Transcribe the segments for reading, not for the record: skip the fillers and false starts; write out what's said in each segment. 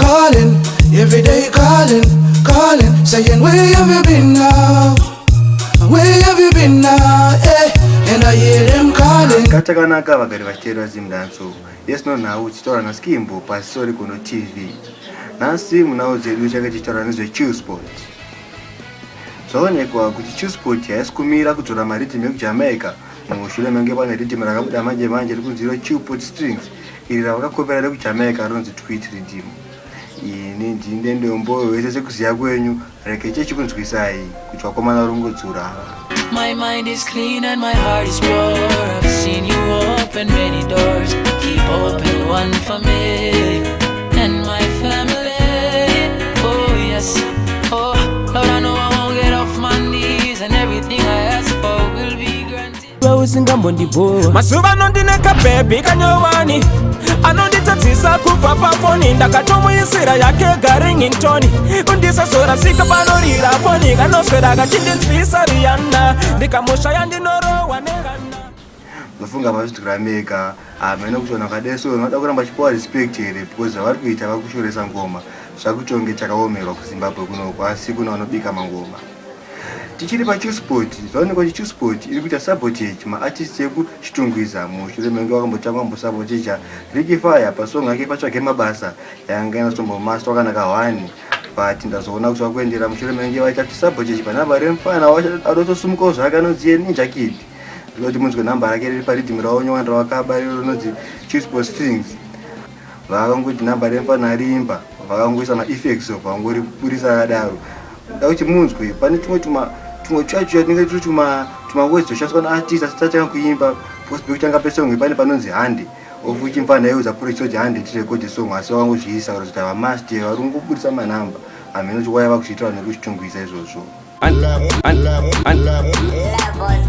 Calling, every day calling, calling, saying, "Where have you been now? Where have you been now?" Hey, and I hear them calling. Katakanaka vagari vachiteerera Zimdancehall yesino nhau tichitaura naSkimbo paSori Kuno TV. Nhasi munhau dzedu change tichitaura nezveChillspot. Zvaonekwa kuti Chillspot haisi kumira kudzora mariddim ekuJamaica mushure menge pane riddim rakabuda manje manje rikunzi iro Chillpot Strings, iri ravakakopera rekuJamaica rinonzi Tweet Riddim. Ini ndinde ndombo wese sekuziya kwenyu, rege chechikunzwisai kuti vakomana vari kungodzura ava. My mind is clean and my heart is pure. I've seen you open many doors. Keep open one for me and my family. Oh, yes. Oh, Lord, I know I won't get off my knees, and everything I ask for will be granted. Usingambondibhowa. Mazuva ano ndine kabhebhi kanyowani anonditadzisa kubva pafoni. Ndakatomuisira yake garingingtoni undisazorasika panorira foni. Kanoswera kachindinzwisa riyana, ndikamushaya ndinorohwa nehana. Munofunga mazvidzira mega hamene kuti vanhu vakadeso vanoda kuramba chipiwa respect here, because zvavari kuita vakushoresa ngoma zvakutonge chakaomerwa kuZimbabwe kunoko, asi kuna vanobika mangoma. Tichiri paChillspot, zvaonekwa kuti Chillspot iri kuita sabotage maartist ekuChitungwiza mushure menge vakambotanga vambosaboteja Ricky Fire pasong yake "Patsvage Mabasa" yanga inatombomaster wakanaka one, but ndazoona kuti vakuendera mushure menge vaita kuti sabotage panhamba remufana adotosumukawo zvake anonzi Ninja Kid. Ndinoti munzwe nhamba rake riri pariddim ravo nyowani ravakaba riro rinonzi Chillspot Strings. Vakangoti nhamba remufana rimba, vakangoisa maeffects, vangoriburisa rakadaro. Da kuti munzwe pane tumwe tuma tumwe twacho tinenge turi tumawords toshandiswa naartist asati atanga kuimba, because pekutanga pesong pane panonzi "hande", ofuti mufana aiudza producer kuti, "Hande tirekodi song," asi vakangozviisa kuratidza kuti havamaster, vari kungobudisa manhamba. Hamene kuti waya vakuchiitira vanhu vekuChitungwiza izvozvo. Levels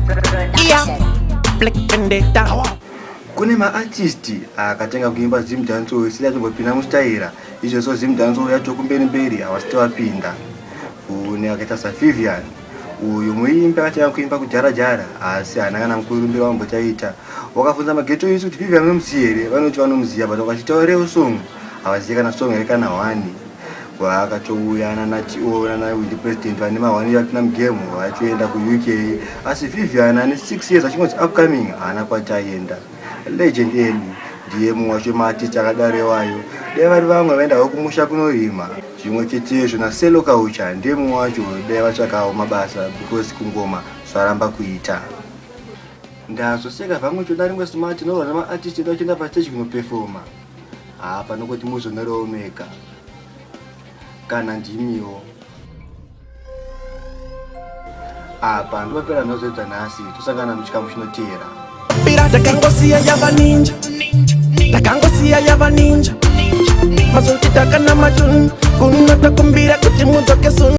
Production. Black Vendetta. Kune maartist akatanga kuimba Zimdancehall isati yatombopinda mustaira izvozvo. Zimdancehall yacho kumberi mberi havasati vapinda. Kune akaita saVivian, uyu muimbi akatanga kuimba kudhara jara, asi haana kana mukurumbira wambotaita. Wakabvunza maghetto youths kuti Vivian unomuziva here, vanoti vanomuziva, but wakachitaurirewo song havazivi kana song yake kana one. Vakatouya nanaTO nanaWindy President vane mahwani vapinda mugame vachoenda kuUK, asi Vivian ane 6 years achingonzi upcoming, haana kwati aenda. Legend Eli ndiye mumwe wacho maartist akadaro iwayo. Dai vari vamwe vaendawo kumusha kunorima. Zvimwe chetezvo naSelo Kaucha, ndiye mumwe wacho. Dai vatsvakawo mabasa because kungoma zvaramba kuita. Ndazoseka vamwe choda rimwe smart inorwa namaartist edu achienda pastage kunopefoma. Hapa nokuti muzonerewo mega kana ndimiwo. Apa ndopapera nhau dzedu dzanhasi. Tosangana muchikamu chinoteera. Pira takangosiya yava ninja, takangosiya yava ninja. Mazoti takana machun kuno takumbira kuti mudzoke soon.